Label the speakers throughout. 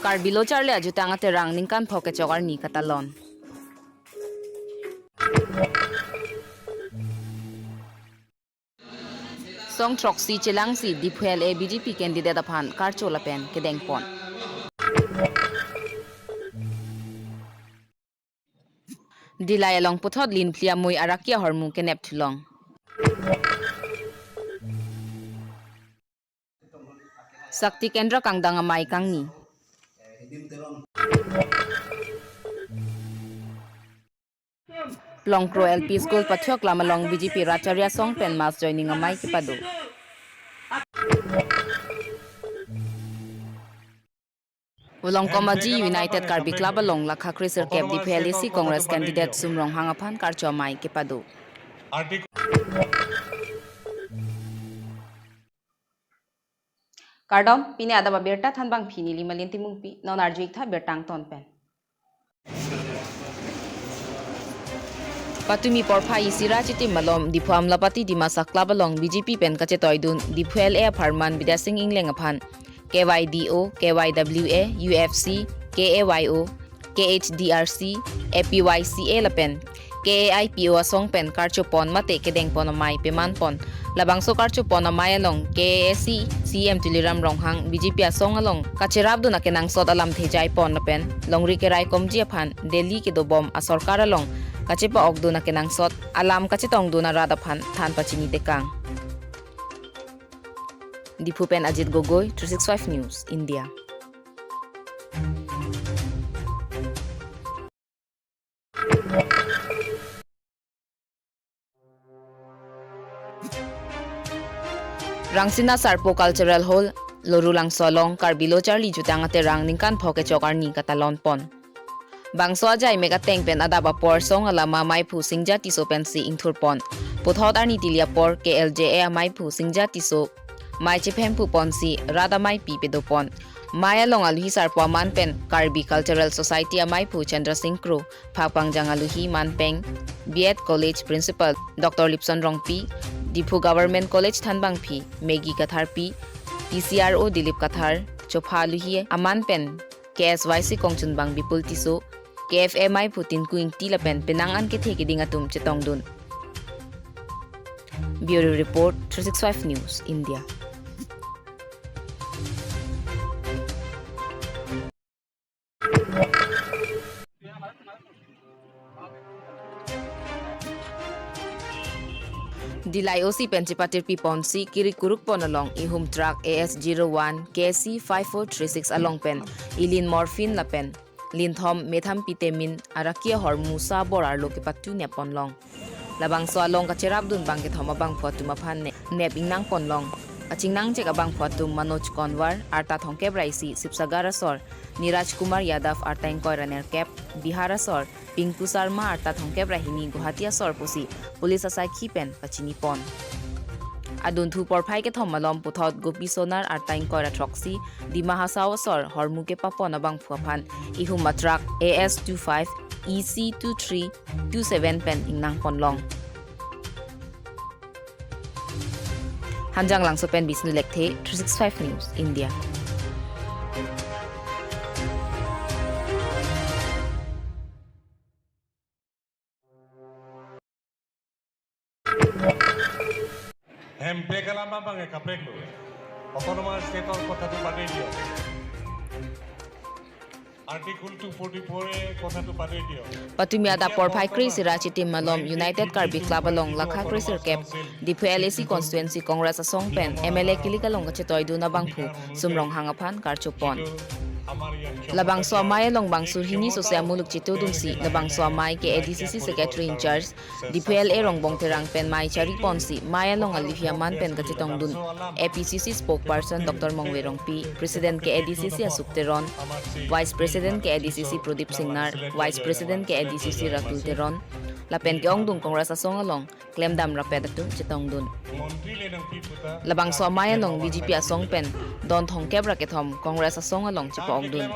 Speaker 1: Karbi Locharle ajutang ate rang ningkan pho ke chokar ni katalon. Song Troxy Chelang si Diphuel A BJP candidate aphan karchola pen kedeng pon. Dilai along puthot lin plia mui arakia hormu ke nep thulong. Sakti Kendra kangdang amai kangni. Plongkro LP School Pathuak Lamalong BJP Racharya Song pen mass joining amai kipado. Ulong Komaji United Karbi Club along Lakha Krisir Cap DPLC Congress candidate Sumrong Hangaphan Karcho Mai Kipado. Kardom pine adaba berta thanbang phini limalin timungpi non arjuik tha bertang ton pen. Patumi porpha isira chiti malom Diphu Amlapati Dimasa Club along BJP pen kache toidun Diphu LA Pharman Bidasing Ingleng aphan KYDO, KYWA, UFC, KAYO, KHDRC, APYCA lapen KAIPO asong pen karcho pon mate kedeng pon amai peman pon labangso karcho pon amai along KAC CM Tuliram Ronghang BJP asong along kacherab duna kenang sot alam thejai pon lapen longri ke rai komji aphan Delhi ke do bom a sarkar along kachepa okduna kenang sot alam kachetong duna rada phan than pachini dekang. Diphu pen Ajit Gogoi, 365 News, India. Rangsina Sarpo Cultural Hall, Lorulang Solong, Karbi Locharli jutangate rang ningkan phoke chokar ni katalon pon. Bangso ajai mega teng pen adaba por song alama mai phu singja tiso pen si ingthur pon. Puthot arni tilia por KLJA mai phu singja tiso mai chephem phu pon si rada mai pi pedo pon. Maya long aluhi sarpo man pen Karbi Cultural Society amai phu Chandra Singh Kro Phakpangjang aluhi Manpeng B.Ed College Principal Dr. Lipson Rongpi Diphu Government College Thanbang Phi Maggie Kathar P TCRO Dilip Kathar Chopha aluhi aman pen KSYC Kongchunbang Bipul Tiso KFMI Putin Kuing Tilapen Penangan ke theki dingatum chetongdun. Bureau Report 365 News, India. Dilai OC Penchipatir P Ponsi Kiri Kuruk pon along Ihum truck AS01 KC 5436 along pen Ilin morphine lapen Linthom methamphetamine arakia hor Musa borar loke patu nepon long Labang so along kacherap dun bang ke thoma bang photu maphan ne nep ingnang pon long Achingnang chek abang photu Manoj Konwar arta thongke braisi Sibsagar asor Niraj Kumar Yadav arta ingkoi raner cap Bihar asor Pinku Sharma arta thongke brahini Guwahati asor pusi police asai khipen pachini pon. Adun thu porphai ke thom malom puthot Gopi Sonar arta ingkoi ratroxi Dima Hasao asor hormuke papon abang phuaphan ihum matrak AS25 EC2327 pen ingnang ponlong. Hanjang Langso pen Bisnu Lekthe, 365 News, India. Patumia da porphai Kri Sirachi team malom United Karbi Club along Lakha Krisir Cap Diphu LAC Constituency Congress asong pen MLA Kilikalong kachetoy duna bangphu Sumrong Hangaphan Karchupon. Labang so amai along bang surhini sosia muluk chitu dunsi labang so amai ke ADCC Secretary in Charge Diphu LA Rongbong Terang pen mai chari ponsi mai along alihia man pen kachitong dun APCC spokesperson Dr. Mongwe Rongpi President ke ADCC Asuk Teron Vice President ke ADCC Pradip Singnar Vice President ke ADCC Ratul Teron Lapen ke ong dung Congress asong along klem dam rapet atum chitong dun. Labang so amai along BJP asong pen don thong kebra ke thom Congress asong along chipa ong dun.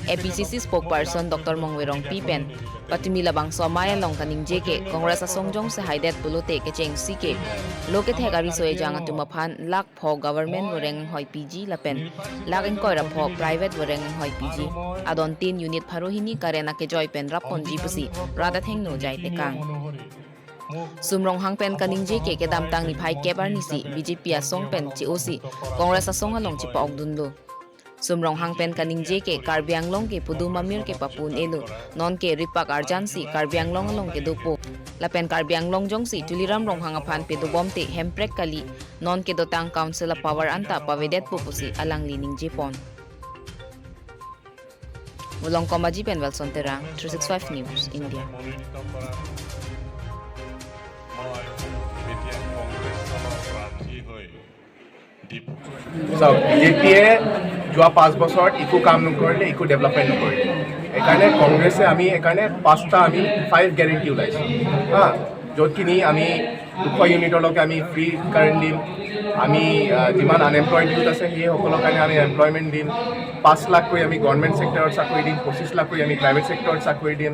Speaker 1: APCC spokesperson Dr. Mongwerong P pen patumi labang so amai along kaning JK Congress asong jong se haidet pulote ke cheng CK loke thek ari soe jang atuma phan lak pho government woreng hoi PG lapen lak ing koira pho private woreng hoi PG adon tin unit pharohini karena ke joy pen rapon jipusi rada theng no jai te kang. Sumrong hang pen kaning JK ke dam tang ni phai kebar ni si BJP asong pen chi osi Congress asong along chi pa ok dun lo. Sumrong hang pen kaning JK Karbi Anglong ke pudu mamir ke papun elu non ke ripak arjan si Karbi Anglong along ke dopo lapen Karbi Anglong jong si Tuliram rong hang aphan pe do bom te hemprek kali non ke dotang council of power anta pavedet pupusi alang lining jepon. Mulong Komaji pen Wilson Terang 365 News India.
Speaker 2: মই এতিয়া কংগ্ৰেছ দলৰ প্ৰাৰ্থী হৈ
Speaker 3: চাওক, বিজেপিয়ে যোৱা 5 বছৰত একো কাম নকৰিলে, একো ডেভেলপমেণ্ট নকৰিলে। সেইকাৰণে কংগ্ৰেছে আমি সেইকাৰণে পাঁচটা আমি ফাইভ গেৰেণ্টি ওলাইছোঁ হা, য'তখিনি আমি 200 ইউনিটলৈকে আমি ফ্ৰী কাৰেণ্ট দিম। আমি যিমান আনএমপ্লয়ড ইউথ আছে, সেইসকলৰ কাৰণে আমি এমপ্লয়মেণ্ট দিম। 5 লাখকৈ আমি গভৰ্ণমেণ্ট ছেক্টৰত চাকৰি দিম, 25 লাখকৈ আমি প্ৰাইভেট ছেক্টৰত চাকৰি দিম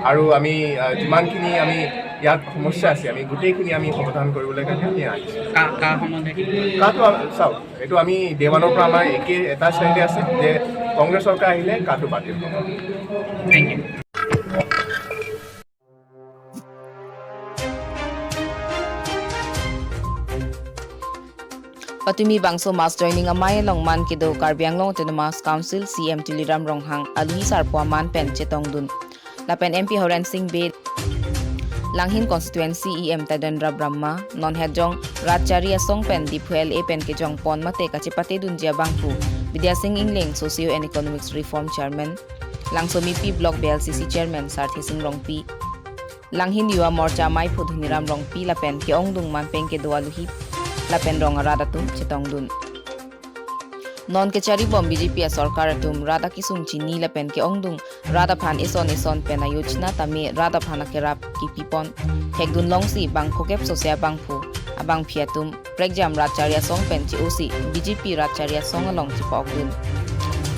Speaker 3: আৰু আমি যিমানখিনি আমি ইয়াত সমস্যা আছে, আমি গোটেইখিনি আমি সমাধান কৰিবলৈ কাৰণে আমি আহিছোঁ।
Speaker 4: কা সম্বন্ধে কি?
Speaker 3: কাটো চাওক, এইটো আমি ডে ওৱানৰ পৰা আমাৰ একে এটা ষ্টেণ্ডে আছে যে কংগ্ৰেছ চৰকাৰ আহিলে কাটো বাতিল হ'ব।
Speaker 4: Thank you.
Speaker 1: Patumi bangso mass joining amai long man kido Karbi Anglong Autonomous Council CM Tuliram Ronghang aluhi sarpua man pen chetong dun. Lapen MP Horen Singh Be, Langhin constituency EM Tadendra Brahma non head jong Rajchari asong pen Diphuel A pen ke jong pon mate kachipate dunjia bangpu Vidya Singh Ingleng, Socio and Economics Reform Chairman, Langsomi P Block BLCC Chairman Sarthi Singh Rongpi, Langhin Yuva Morcha Mai Phudhuniram Rongpi lapen ke ongdung man peng ke doaluhi lapen rong arada tum chetong dun. Non ke chari bom BJP sarkar tum rada kisung chini lapen ke ongdung rada phan ison ison pena yojna tami rada phana ke rap ki pipon thekdun longsi bang khokep sosia bang phu abang phiatum pregjam racharya song pen chi osi BJP racharya song along chi pok dun.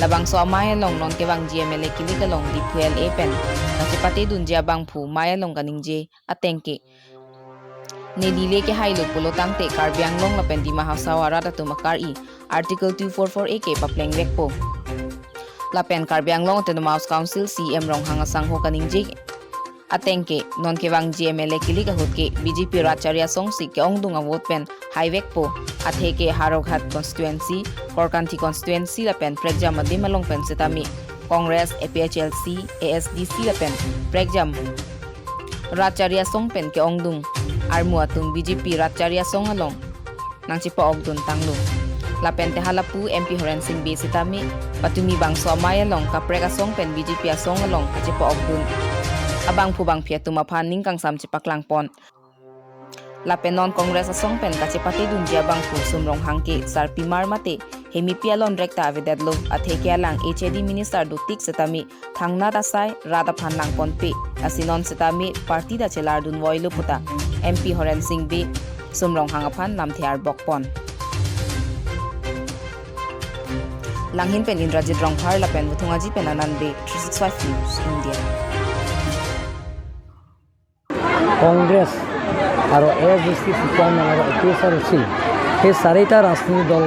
Speaker 1: Labang so amaya long non ke bang GMLA kili ka long di phuel a pen ka chi pate dun jia bang phu maya long kaning je atengke ne lile ke hailo pulo tangte Karbi Anglong lapen Dima Hasao arada tumakar i Article 244 A ke papleng rekpo lapen Karbi Anglong Autonomous Council CM rong hanga sangho kaning je atengke non ke wang GMLA kili ka hot ke BJP racharya song si ke ongdung a vote pen highway po athe ke Haroghat constituency, Korkanthi constituency lapen pregjam adimalong pen setami Congress, APHLC, ASDC lapen pregjam racharya song pen ke ongdung armu atum BJP racharya song along nangchi pa ogdun tanglu. Lapen te halapu MP Horen Singh be sitami patumi bangso amaya long kaprek asong pen BJP asong along kachi pa ogdun abang phu bang phia tuma phan ning kang sam chi paklang pon lapen non Congress asong pen kachi pati dunjia bang phu sumrong hangke sar pimar mate hemi pialon rekta avedadlo athe kyalang HAD minister dutik setami thangna dasai rada phan lang pon pe asinon setami party da chelar dun woilu puta MP Horen Singh be sumrong hangaphan lamthiar bokpon. Langhin pen Indrajit Rongphar lapen wuthungaji pen Anand be 365 News India.
Speaker 5: Congress আৰু এ G C, C P I M L আৰু A P S R C, সেই চাৰিটা ৰাজনৈতিক দল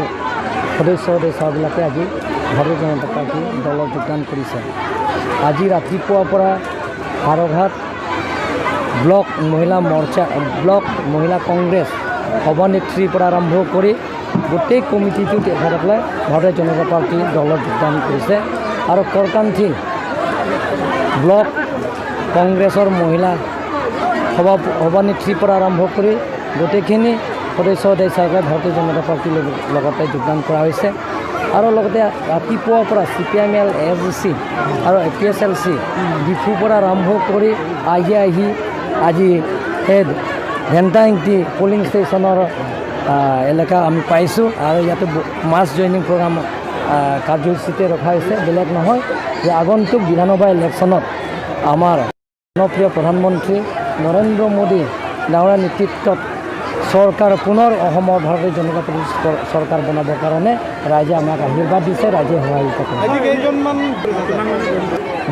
Speaker 5: সদস্য সদস্যবিলাকে আজি ভাৰতীয় জনতা party দলত যোগদান কৰিছে। আজি ৰাতিপুৱাৰ পৰা হাৰঘাট ব্লক মহিলা মৰ্চা, ব্লক মহিলা কংগ্ৰেছ সভানেত্ৰীৰ পৰা আৰম্ভ কৰি গোটেই কমিটিটো তেখেতসকলে ভাৰতীয় জনতা পাৰ্টী দলত যোগদান কৰিছে আৰু কৰকান্থি ব্লক কংগ্ৰেছৰ মহিলা সভানেত্ৰীৰ পৰা আৰম্ভ কৰি গোটেইখিনি সদস্য সদস্যসকলে ভাৰতীয় জনতা পাৰ্টীৰ লগতে যোগদান কৰা হৈছে। আৰু লগতে ৰাতিপুৱাৰ পৰা C P I M L, A G C আৰু A P S L C ডিফুৰ পৰা আৰম্ভ কৰি আহি আহি আজি সেই ঘেণ্টাইংটি পলিং ষ্টেচনৰ এলেকা আমি পাইছোঁ আৰু ইয়াতে মাছ জইনিং প্ৰগ্ৰাম কাৰ্যসূচীতে ৰখা হৈছে। বেলেগ নহয় যে আগন্তুক বিধানসভা ইলেকশ্যনত আমাৰ জনপ্ৰিয় প্ৰধানমন্ত্ৰী নৰেন্দ্ৰ মোদী ডাঙৰীয়াৰ নেতৃত্বত চৰকাৰ পুনৰ অসমৰ ভাৰতীয় জনতা পাৰ্টী চৰকাৰ বনাবৰ কাৰণে ৰাইজে আমাক আশীৰ্বাদ দিছে, ৰাইজে সহায়িতা কৰিছে।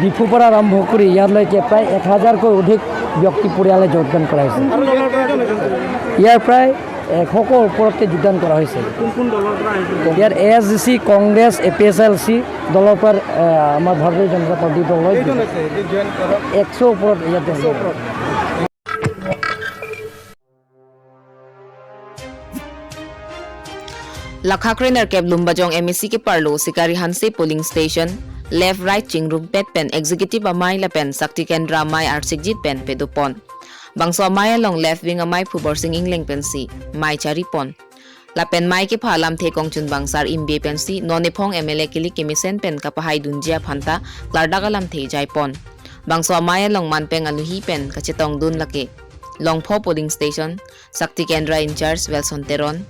Speaker 5: ডিফুৰ পৰা আৰম্ভ কৰি ইয়ালৈকে প্ৰায় 1000তকৈ অধিক ব্যক্তি পৰিয়ালে যোগদান কৰা হৈছে। ইয়াৰ প্ৰায় 100ৰ ওপৰতে যোগদান কৰা হৈছে। ইয়াত A S D C, Congress, A P S L C দলৰ পৰা আমাৰ ভাৰতীয় জনতা পাৰ্টী দলৰ 100 ওপৰত ইয়াত।
Speaker 1: Lakhakrener kep lumbajong MEC ke parlo Sikari Hanse polling station left right chingrum pet pen executive amai la pen Sakti Kendra amai Arsikjit pen pedupon bangso amai along left wing amai phubor sing ingleng pen si mai chari pon la pen mai ke phalam the kongchun bangsar imbe pen si nonepong MLA kili kemisen pen kapahai dunjia phanta klardagalam the jai pon bangso amai along manpeng aluhi pen kachetong dun lake Longpho polling station Sakti Kendra in charge Welson Teron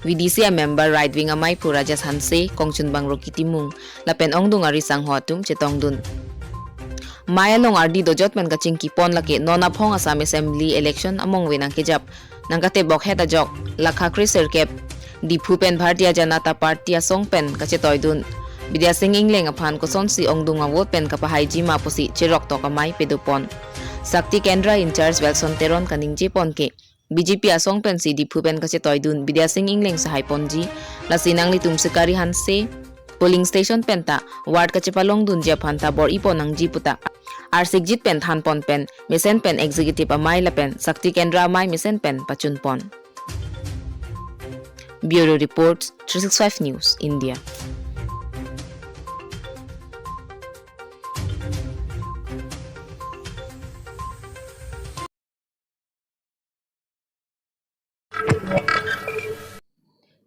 Speaker 1: VDC member right wing amai Purajas Hanse Kongchun Bangro Kitimung lapen ongdung ari sanghoatum chetongdun Mayalong RD dojot men kaching kipon lake nona phong Assam Assembly election among wenang kejap nangkate bokhet ajok lakhakri serkep Diphu pen Bharatiya Janata Party asong pen kachetoidun Bidya Singh Ingleng aphan koson si ongdung awot pen kapahai jima posi cherok tokamai pedupon Sakti Kendra in charge Welson Teron kaningji ponke BJP asong pen si Diphu pen kache toidun Bidya Singh Ingleng sahai ponji lasinang li tumsikari hanse polling station penta ward kache palong dunjia phanta bor iponang ji puta Arsikjit pen than pon pen misen pen executive amai la pen Sakti Kendra amai misen pen pachun pon. Bureau reports 365 News India.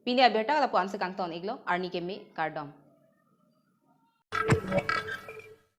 Speaker 1: Pinia beta la puan sekang ton iglo arni kemi kardom.